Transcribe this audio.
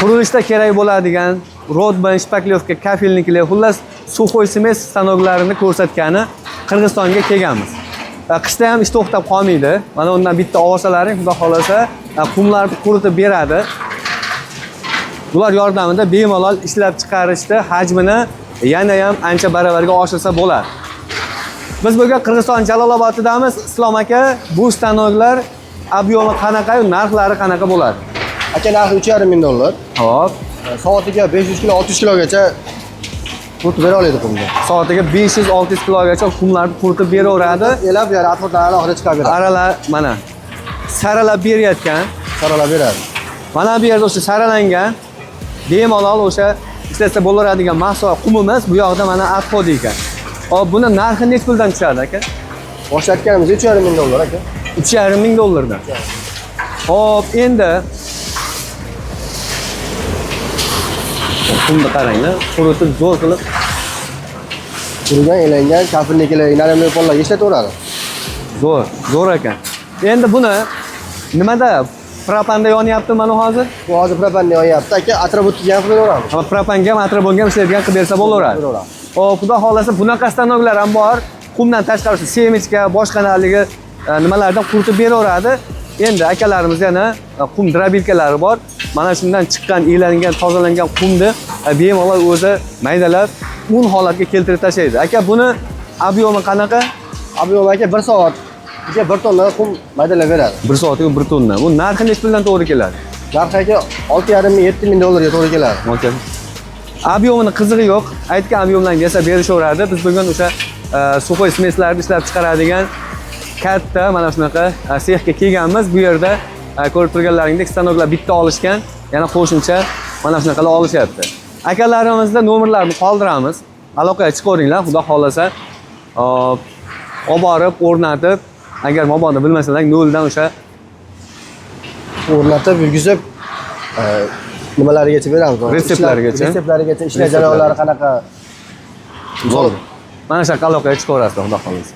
Qurilishda kerak bo'ladigan rodman, шпаклёвка, kafelniklar, xullas сухой смесь stanoklarini ko'rsatgani Qirg'izistonga kelganmiz. Qishda ham ish to'xtab qolmaydi. Mana undan bitta olsalaring, xudo xolasa, qumlarni quritib beradi. Bular yordamida bemalol ishlab chiqarishda hajmini yana ham ancha baravarga oshirsa bo'ladi. Biz bugun Qirg'iziston Jalolobodidamiz. Islom aka, bu stanoklar объём i qanaqa, narxlari qanaqa bo'ladi? Aka, narxi 3,5 ming dollar. Hop. Soatiga 500 kilo, 600 kilogacha quritib bera oladi qumni. Soatiga 500-600 kilogacha qumlarni quritib beraveradi. Elab beradi, отход larni alohida chiqarib beradi. Aralar mana saralab berayotgan. Saralab beradi. Mana bu yerda o'sha saralangan, bemalol o'sha ishlatsa bo'laveradigan mahsulot qumimiz, bu yoqda mana отход ekan. Hop, buni narxi nechi puldan tushadi, aka? Boshlatganimiz 3,5 ming dollar, aka. 3,5 ming dollardan. Hop, endi qumni qaranglar, quritib zo'r qilib Qurigan, elangan, kafelniklar, narimli pollarga ishlataveradi. Zo'r, zo'r ekan. Endi buni nimada, propanda yonyapti mana hozir? Bu hozir propanda yonyapti, aka, отработка ga ham qilib beraveramiz. Ama propanga ham, отработка ga ham ishlaydigan qilib bersa bo'laveradi. Bo'laveradi. Hop, xudo xohlasa bunaqa stanoklar ham bor. Qumdan tashqari семечка, boshqa haligi nimalardan quritib beraveradi. Endi akalarimiz yana qum дробилка lari bor. Mana shundan chiqqan, elangan, tozalangan qumni bemalol o'zi maydalab un holatga keltirib tashlaydi. Aka, buni объём i qanaqa? Объём, aka, 1 soat aka 1 tonna qum maydalab beradi. 1 soatiga 1 tonna. Bu narxi nechi puldan to'g'ri keladi? Narxi, aka, 6,5 ming, 7 ming dollarga to'g'ri keladi. Okey. Объём ini qizig'i yo'q. Aytgan объём larni yasab berishaveradi. Biz bugun o'sha сухой смесь larni ishlab chiqaradigan katta mana shunaqa sexga kelganmiz. Bu yerda ko'rib turganlaringdek stanoklar bitta olishgan, yana qo'shimcha mana shunaqalar olishyapti. Akalarimizda nomerlarini qoldiramiz. Aloqaga chiqaveringlar, xudo xohlasa. Hop, olib borib o'rnatib, agar mabodo bilmasalar, noldan o'sha O'rnatib, yurgizib, nimalarigacha beramiz. Retseptlarigacha. Retseptlarigacha, ishlash Retseptlari. jarayonlari qanaqa. Bo'ldi. Mana shunaqa aloqaga chiqaverasizlar, xudo xohlasa.